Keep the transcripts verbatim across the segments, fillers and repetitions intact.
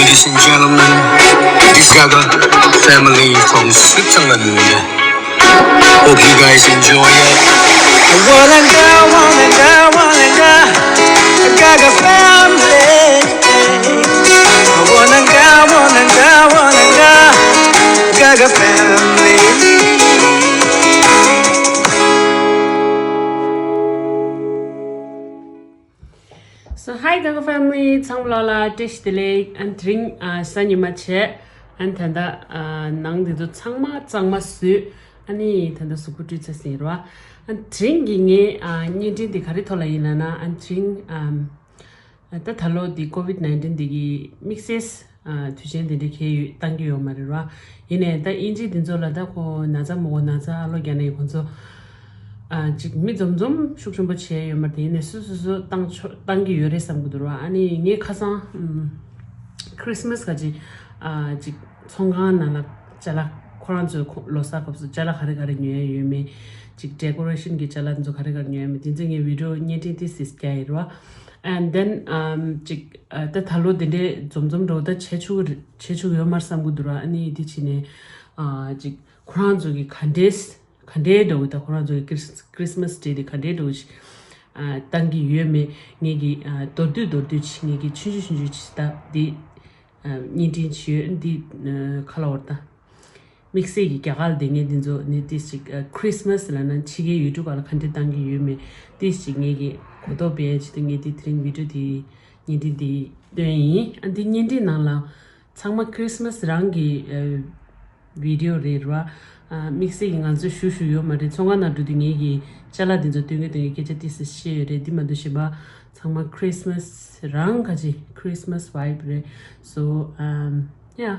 Ladies and gentlemen, this Gaga family from Switzerland. Hope you guys enjoy it. Wananga, wananga, wananga, Gaga family. Wananga, wananga, wananga, Gaga family. So, hi, Gaga family. ཚང་མ་ལ་བཀྲ་ཤིས་བདེ་ལེགས། ཨ་ནི་དེ་རིང་ཨ་གཟའ་ཉི་མ་བྱས། ཨ་ནི་ད་ལྟ་ཨ་ནང་འདི་ཚོ་ཚང་མ་གཙང་མ་བཟོས། ཨ་ནི་ད་ལྟ་གཟུགས་པོ་བཀྲུས་ཚར་ཟིན་རོ། ཨ་ནི་དེ་རིང་གི་ངའི་ཨ་བརྙན་འཕྲིན་འདི་ག་རེ་ཐོག་ལ་ཡིན་ལབ་ན། ཨ་ནི་དེ་རིང་ཨམ་ད་ད་ལོ་འདི་ཀོ་ཝིད་ནའིན་ཊིན་འདི་གི་དམིགས་བསལ་ཨ་དུས་ཆེན་འདི་འདྲ་གང་ཡང་བཏང་གི་ཡོད་མ་རེད་རོ། ཡིན་ནའི་ད་དབྱིན་ཇི་འདི་ཚོ་ལ་ད་ཁོ་ན་ཚ་མོ་གོ་ན་ཚ་ཨ་ལོ་རྒྱ་ནས་ཁོ་ཚོ། ཨ་ཅིག་མི་འཛོམས་འཛོམས་ཤུགས་ཆེན་པོ་བྱས་ཡོད་མ་རེད། དེ་ཡིན་ནའི་སུ་སུ་སུ་བཏང་ཆོག་བཏང་གི་ཡོད་རེད་བསམ་གི་འདུག་ར། ཨ་ནི་ངས་ཁ་སང་ཨམ་ཁྲིས་མས་ག་ཅིག་ཨ་ཅིག་ཚོང་ཁང་ནང་ལ་ཅ་ལག་ཁོ་རང་ཚོའི་ཁོ་ལོ་གསར་སྐབས་སུ་ཅ་ལག་ག་རེ་ག་རེ་ཉོ་ཡ་ཡོད་མེད། ཅིག་ཌེ་ཀོ་རེ་ཤན་གྱི་ཅ་ལག་འདི་ཚོ་ག་རེ་ག་རེ་ཉོ་ཡ་མེད། དེ་ཚོ་ངས་བི་ཌི་ཡོ་བརྙན་འཕྲིན་ཏོག་ཙམ་བརྒྱབ་ཡོད་ར། And then ཨམ་ཅིག་ཨ་ད་ད་ལོ་དེ་འདྲའི་འཛོམས་འཛོམས་འདྲ་བོ་ད་བྱེད་ཆོག་གི་རེད། བྱེད་ཆོག་གི་ཡོད་མ་རེད་བསམ་གི་འདུག་ར། ཨ་ནི་དེ་བྱས་ནས་ཨ་ཅིག་ཁོ་རང་ཚོ་གི་ག་འདྲས། ག་འདྲའི་འདྲ་བོ་དང་ཁོ་རང་ཚོ་གི་ཁྲིས་ཁྲིས་མས་ཌེ་དེ་ག་འདྲའི་འདྲ་བོ་ཞིག་ཨ་བཏང་གི་ཡོད་མེད། ངེད་ཀྱིས་ཨ་མདོར་བསྡུས་མདོར་བསྡུས་ཅིག་ངེད་ཀྱིས་ཆུང་ཆུང་ཆུང་ཆུང་ཅིག་ད་འདི་ཨ་བརྙན་འཕྲིན་ཅིག་ཡོད། འདི་ཨ་ག་ལབ་དགོས་རེད་ད། དམིགས་བསལ་གྱི་རྒྱ་གར་ལ་བསྡད་མཁན་འདི་ཚོ་ནི་ཏོག་ཙམ་ཅིག་ཨ་ཁྲིས་མས་ལབ་ན་ཕྱི་རྒྱལ་ཡུལ་གྲུ་ཁག་ལ་ག་འདྲ་བཏང་གི་ཡོད་མེད་ཏོག་ཙམ་ཅིག་ངེད་ཀྱིས་གོ་རྟོགས་སྤེལ་ཡ་ཆེད་དུ་ངས་འདི་དེ་རིང་བི་ཌི་ཡོ་འདི་བརྙན་འཕྲིན་འདི་བཏོན་ཡིན། ཨ་འདི་བརྙན་འཕྲིན་ནང་ལ་ཚང་མ་ཁྲིས་མས་རང་གི་ཨ་བི་ཌི་ཡོ་རེད་ར། ཨ་དམིགས་བསལ་གྱི་ང་ཚོ་ཞུ་ཞུ་ཡོད་མ་རེད། ཚོང་ཁང་ནང་འགྲོ་དུས་ངེད་ཀྱིས་ཅ་ལག་འདི་ཚོ་སྟོན་གི་སྟོན་གི་སྐད་ཆ་ཏོག་ཙམ་བཤད་ཡོད་རེད། འདི་མ་གཏོགས་གཞན་པ་ཚང་མ་ཁྲིས་མས་རང་ག་ཅིག་ཁྲིས་མས་ཝའིབ་རེད། So um yeah.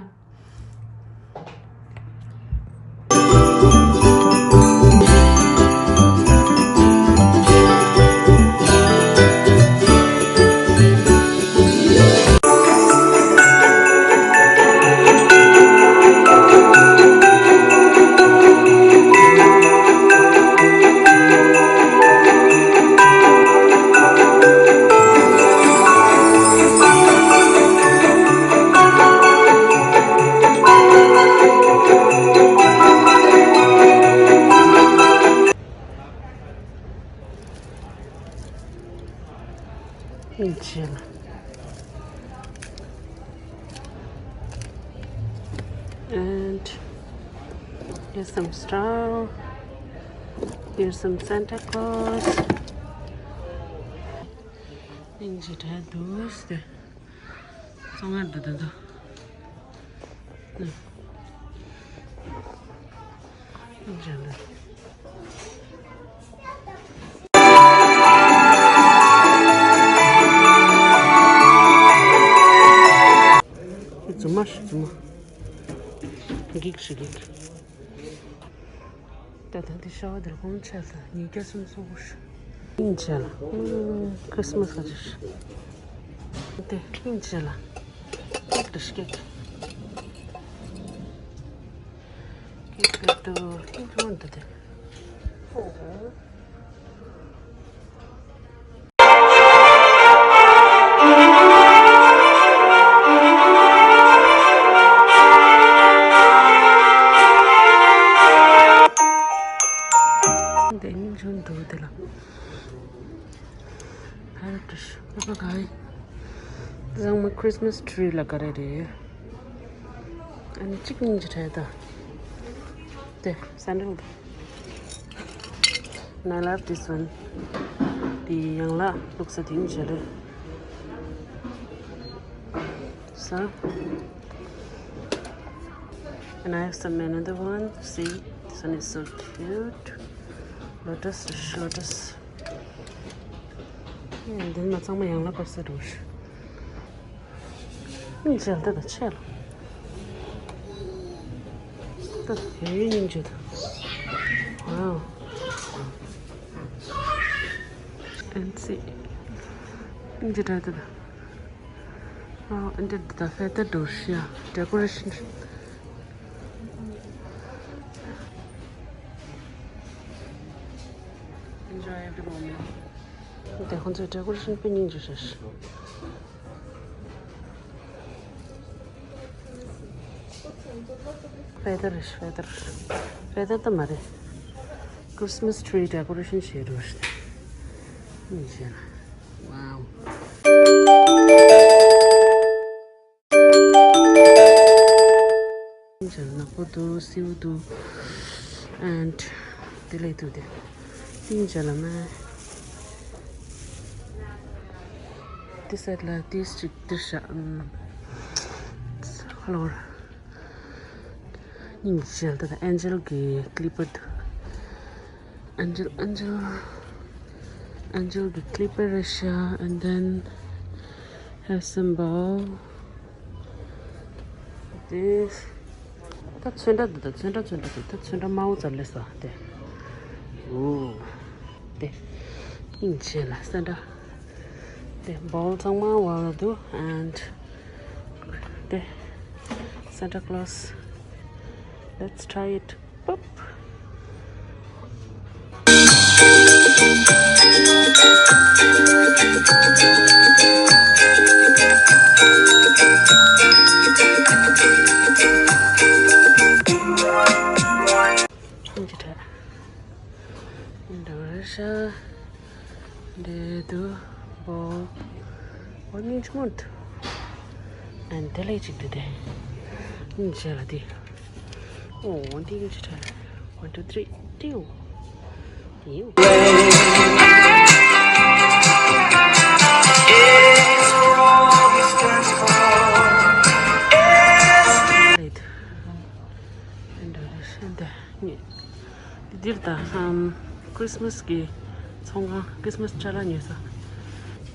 And here's some star. Here's some Santa Claus. སྙིང་རྗེ་དྲགས་འདུག་སྟེ། བཙོང་ཡ་འདུག་འདུག་འདུག་སྙིང་རྗེ་འདུག་རྫུན་མ་རེད། རྫུན་མ། འགྲིག་རེད། འགྲིག་ད་ལྟ་འདི་ཤ་བ་འདིར་གོང་ཆ་ལ་ཉིས་བརྒྱ་སུམ་ཅུ་སོ་དགུ་རེད། སྙིང་རྗེ་ལ། ཁྲིས་མས་ག་ཅིག་རེད། དེ་སྙིང་རྗེ་ལ། ཀེག་འདི་ཤ་ཀེག་ཀེག་འདི་འདུག་སྙིང་རྗེ་མོ་འདུག་དེ། འདི་སྙིང་རྗེ་འདུག་དེ་ལ། ཕ་ར་ཏུ་ཤ་པ་ག་ཡི། ཚང་མ་Christmas tree ལ་ག་རེ་རེད། ཨ་ནི་གཅིག་སྙིང་རྗེ་དྲགས་ད། དེ་སན་ཌལ་དེ། And I love this one. དེ་ཡང་ལ་ལུག་ས་དེ་སྙིང་རྗེ་རེད། So, and I have some another one. See, this one is so cute. Lotus, lotus. འདི་མ་ཚང་མ་ཡང་ལ་བབས་ས་འགྲོ། སྙིང་རྗེ་ལ་ད་ཆེ་ལ། ད་དེ་སྙིང་རྗེ་ད། Wow. And see. སྙིང་རྗེ་ད་ད་ད། Oh, and the, the feather doors, yeah. Decoration. Enjoy every moment. དེ་ཁོང་ཚོའི་decoration དཔེ་སྙིང་རྗེ་ཞིག་ཕེ་ཐར་རེད། ཕེ་ཐར། ཕེ་ཐར་ད་མ་རེད། Christmas tree decoration བྱེད་འགྲོ་ཞིག་ཡིན་བྱས་ན། Wow. ཡིན་བྱས་ན་ནག་པོ་འདུག་སེའུ་འདུག and དེ་ལས་འདུག་དེ། ཡིན་བྱས་ལ་མ། དེ་སེད་ལ་དེ་གཅིག་དེ་ཤ། ཨམ། Hello. ཉིན་ཞལ་ད་ཨན་ཇེལ་གི་clipper དུ། ཨན་ཇེལ། ཨན་ཇེལ། ཨན་ཇེལ་གི་clipper རེད་ཤག and then have some bowl. This. ད་ཚོན་ཁྲ་འདི་ད་ཚོན་ཁྲ་ཚོན་ཁྲ་འདི་ད་ཚོན་ཁྲ་དམར་པོ་ཙམ་སླེབས་སོང་དེ། འོ། དེ། ཉིན་ཞལ་ལ་སེན་ཏྲ། དེ་bowl ཚང་མ་བ་འདུག and དེ། Santa Claus. Let's try it. Boop. འདི་འདྲ་རེད་ཤག་འདི་དུ་བོ། བོ་སྙིང་རྗེ་མོ་འདུག་ཨན་དེ་ལས་གཅིག་འདི་དེ། སྙིང་རྗེ་ལ་འདི། ཨོ་འདི་སྙིང་རྗེ་དྲན། One, two, three, ཏིའུ། ཏིའུ། འདི་འདྲ་རེད་ཤག་འདི། འདིར་ད་ཨམ། Christmas གི་ཚོང་ཁང་། Christmas ཅ་ལག་ཉོས་ས།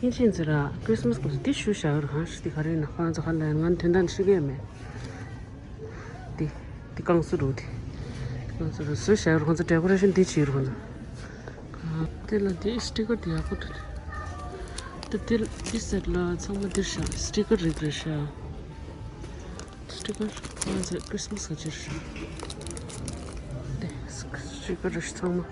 ཡིན་ཕྱིན་ཚེ་ར་Christmas གི་འདི་ཞུ་བཞག་ར། གང་ཞིག་འདི་ག་རེ་ཡིན་ན། ཁོ་རང་ཚོ་ག་ལ་ང་དོན་དག་ཤེས་ཀྱི་མེད། འདི་འདི་བསྐང་གསོ་རུ་འདི། བསྐང་གསོ་རུ་བཟོས་བཞག་ར། ཁོ་ཚོ་decoration འདི་བྱེད་ར་ཁོ་ཚོ། དེ་ལ་འདི་sticker འདི་ཡག་པོ་འདུག་ད་འདི་འདི་སེད་ལ་ཚང་མ་འདིར་བཞག sticker རིགས་རེད་ཤག Sticker ང་ཚོས་Christmas ག་ཅིར་ཞུ། དེ་sticker རེ་ཞིག་ཚང་མ།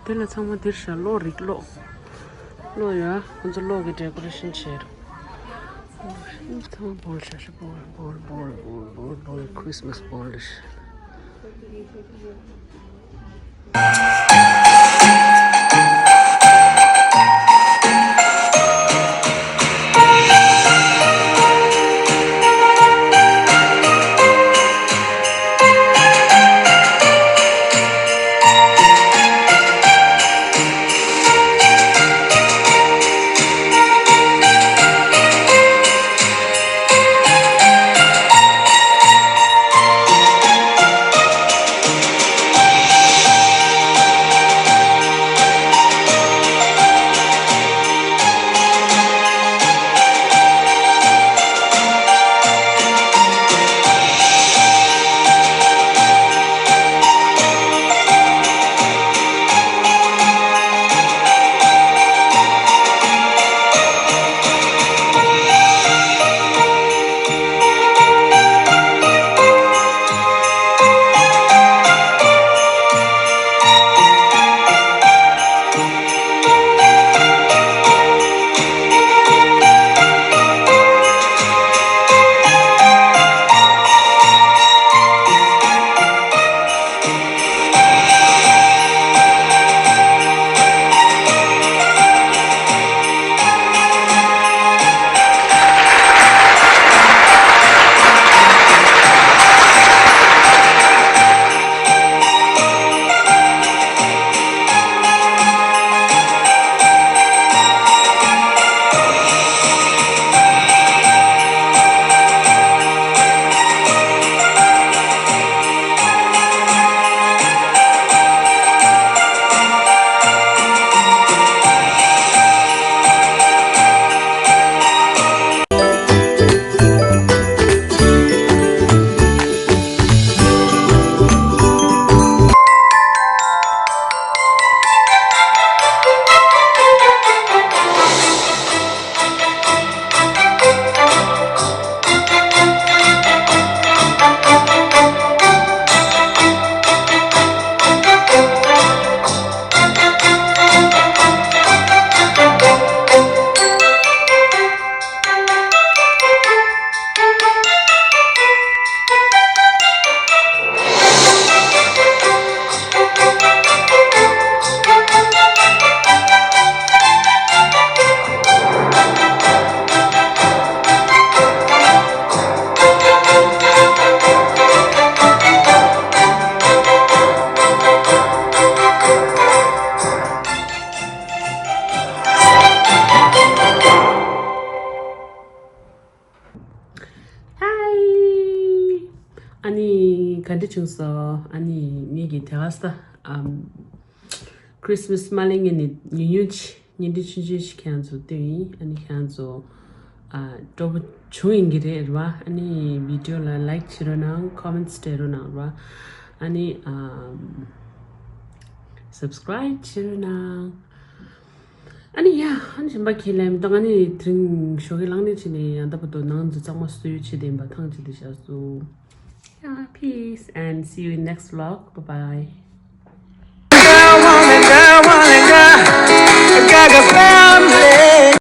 དེ་ལ་ཚང་མ་འདིར་བཞག་གློག་རིག་གློག་གློག་ཡ། ཁོ་ཚོ་གློག་གི་decoration བྱས་རེད། ཚང་མ་བོལ་བྱ་ཞིག་བོལ་བོལ་བོལ་བོལ་བོལ་བོལ Christmas བོལ་རེད། ཨ་ནི་ག་འདྲ་བྱུང་སོང་། ཨ་ནི་ངེད་ཀྱི་དེ་ག་ས་ཨམ། Christmas མ་སླེབས་སྔོན་ནས་ཉུང་ཉུང་ཅིག་བརྙན་འཕྲིན་ཆུང་ཆུང་ཞིག་ཁྱེད་རང་ཚོ་སྟོན་ཡིན། ཨ་ནི་ཁྱེད་རང་ཚོ་ཨ་སྤྲོ་པོ་བྱུང་ཡིན་གྱི་རེད་ར་བ། ཨ་ནི་བི་ཌི་ཡོ་ལ་ལའིཀ་བྱེད་རོགས་གནང་། ཀོ་མེན་ཊི་སྤྲད་རོགས་གནང་ར་བ། ཨ་ནི་ཨམ། སབ་སི་ཀ་རའིབ་བྱེད་རོགས་གནང་། ཨ་ནི་ཡ། ཨ་ནི་གཞན་པ་ཁས་ལེན་དང་། ཨ་ནི་དེ་རིང་ཞོགས་ཀས་ལངས་ནས་ཕྱིན་ནས་ཡང་ད་བར་དུ་ནང་དུ་གཙང་མ་བཟོས་བྱས་བསྡད་པ་ཐང་ཆད་དེ་བཞག་སོང་། Yeah, peace and see you in next vlog. Bye bye.